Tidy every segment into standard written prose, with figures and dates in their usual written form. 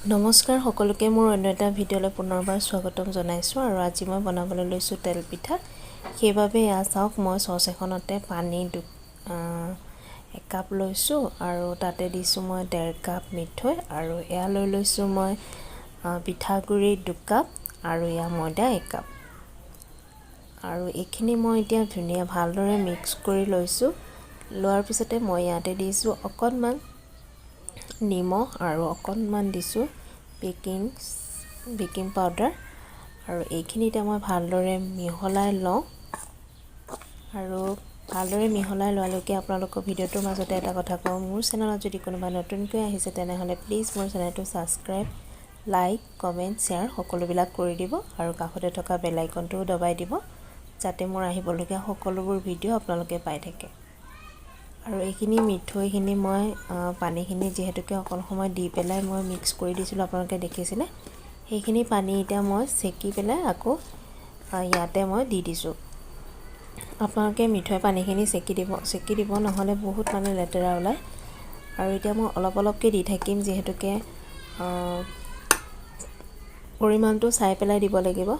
নমস্কাৰ সকলোকে, মোৰ অন্য এটা ভিডিঅ'লৈ পুনৰবাৰ স্বাগতম জনাইছোঁ। আৰু আজি মই বনাবলৈ লৈছোঁ তেল পিঠা। সেইবাবে এয়া চাওক, মই চচ এখনতে পানী একাপ লৈছোঁ আৰু তাতে দিছোঁ মই 1.5 কাপ মিঠৈ আৰু এয়া লৈ লৈছোঁ মই পিঠাগুড়ি 2 কাপ আৰু এয়া ময়দা 1 কাপ। আৰু এইখিনি মই এতিয়া ধুনীয়া ভালদৰে মিক্স কৰি লৈছোঁ। লোৱাৰ পিছতে মই ইয়াতে দিছোঁ অকণমান নিমখ আৰু অকণমান দিছোঁ বেকিং পাউডাৰ। আৰু এইখিনি এতিয়া মই ভালদৰে মিহলাই লওঁ। আৰু ভালদৰে মিহলাই লোৱালৈকে আপোনালোকৰ ভিডিঅ'টোৰ মাজতে এটা কথা কওঁ, মোৰ চেনেলত যদি কোনোবা নতুনকৈ আহিছে, তেনেহ'লে প্লিজ মোৰ চেনেলটো ছাবস্ক্ৰাইব, লাইক, কমেণ্ট, শ্বেয়াৰ সকলোবিলাক কৰি দিব আৰু কাষতে থকা বেল আইকনটোও দবাই দিব, যাতে মোৰ আহিবলগীয়া সকলোবোৰ ভিডিঅ' আপোনালোকে পাই থাকে। আৰু এইখিনি মিঠৈখিনি মই পানীখিনি যিহেতুকে অকণ সময় দি পেলাই মই মিক্স কৰি দিছিলোঁ, আপোনালোকে দেখিছিলে, সেইখিনি পানী এতিয়া মই চেকি পেলাই আকৌ ইয়াতে মই দি দিছোঁ। আপোনালোকে মিঠৈ পানীখিনি চেকি দিব, চেকি দিব, নহ'লে বহুত মানে লেতেৰা ওলায়। আৰু এতিয়া মই অলপ অলপকৈ দি থাকিম, যিহেতুকে পৰিমাণটো চাই পেলাই দিব লাগিব।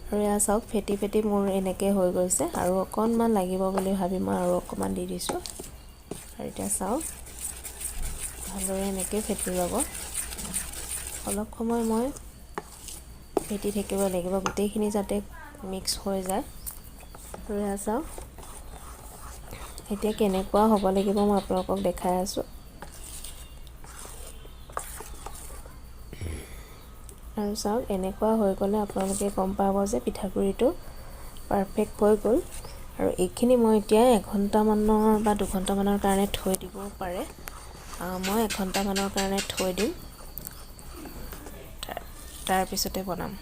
আৰু এয়া চাওক, ফেটি ফেটি মোৰ এনেকৈ হৈ গৈছে আৰু অকণমান লাগিব বুলি ভাবি মই আৰু অকণমান দি দিছোঁ। আৰু এতিয়া চাওক, ভালদৰে এনেকৈ ফেটি ল'ব। অলপ সময় মই ফেটি থাকিব লাগিব, গোটেইখিনি যাতে মিক্স হৈ যায়। আৰু এয়া চাওক, এতিয়া কেনেকুৱা হ'ব লাগিব মই আপোনালোকক দেখাই আছোঁ। আৰু চাওক, এনেকুৱা হৈ গ'লে আপোনালোকে গম পাব যে পিঠাগুড়িটো পাৰফেক্ট হৈ গ'ল। আৰু এইখিনি মই এতিয়া এঘণ্টামানৰ বা 2 ঘণ্টামানৰ কাৰণে থৈ দিব পাৰে। মই এঘণ্টামানৰ কাৰণে থৈ দিম, তাৰপিছতে বনাম।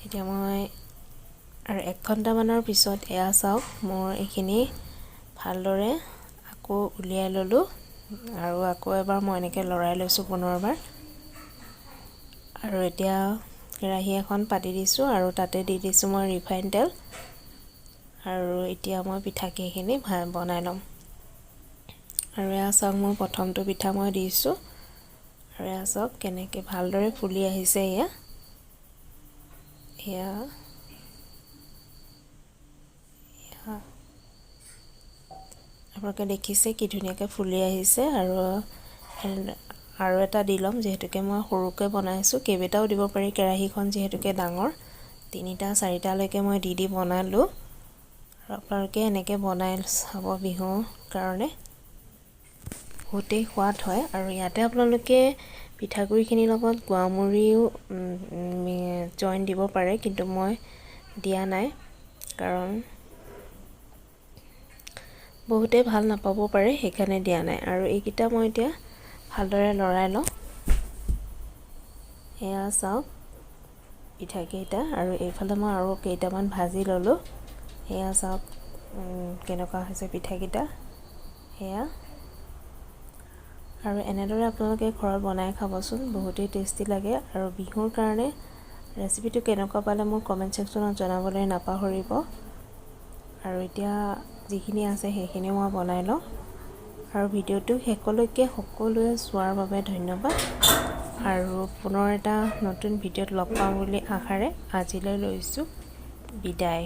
এতিয়া মই আৰু এক ঘণ্টামানৰ পিছত এয়া চাওক, মোৰ এইখিনি ভালদৰে আকৌ উলিয়াই ল'লোঁ আৰু আকৌ এবাৰ মই এনেকৈ লৰাই লৈছোঁ পুনৰবাৰ। আৰু এতিয়া কেৰাহী এখন পাতি দিছোঁ আৰু তাতে দি দিছোঁ মই ৰিফাইন তেল। আৰু এতিয়া মই পিঠাকেইখিনি বনাই ল'ম। আৰু এয়া চাওক, মোৰ প্ৰথমটো পিঠা মই দিছোঁ। আৰু এয়া চাওক, কেনেকৈ ভালদৰে ফুলি আহিছে। এয়া এয়া এয়া আপোনালোকে দেখিছে কি ধুনীয়াকৈ ফুলি আহিছে। আৰু আৰু এটা দি ল'ম, যিহেতুকে মই সৰুকৈ বনাইছোঁ, কেইবাটাও দিব পাৰি। কেৰাহীখন যিহেতুকে ডাঙৰ, তিনিটা চাৰিটালৈকে মই দি দি বনালোঁ। আৰু আপোনালোকে এনেকৈ বনাই চাব, বিহুৰ কাৰণে বহুতেই সোৱাদ হয়। আৰু ইয়াতে আপোনালোকে পিঠাগুড়িখিনিৰ লগত গুড়ামুৰিও জইন দিব পাৰে, কিন্তু মই দিয়া নাই, কাৰণ বহুতে ভাল নাপাব পাৰে, সেইকাৰণে দিয়া নাই। আৰু এইকেইটা মই এতিয়া ভালদৰে লৰাই লওঁ। এয়া চাওক পিঠাকেইটা। আৰু এইফালে মই আৰু কেইটামান ভাজি ল'লোঁ। এয়া চাওক কেনেকুৱা হৈছে পিঠাকেইটা। এয়া আৰু এনেদৰে আপোনালোকে ঘৰত বনাই খাবচোন, বহুতেই টেষ্টি লাগে। আৰু বিহুৰ কাৰণে ৰেচিপিটো কেনেকুৱা পালে মোক কমেণ্ট ছেকশ্যনত জনাবলৈ নাপাহৰিব। আৰু এতিয়া যিখিনি আছে সেইখিনি মই বনাই লওঁ। আৰু ভিডিঅ'টো শেষলৈকে সকলোৱে চোৱাৰ বাবে ধন্যবাদ আৰু পুনৰ এটা নতুন ভিডিঅ'ত লগ পাম বুলি আশাৰে আজিলৈ লৈছোঁ বিদায়।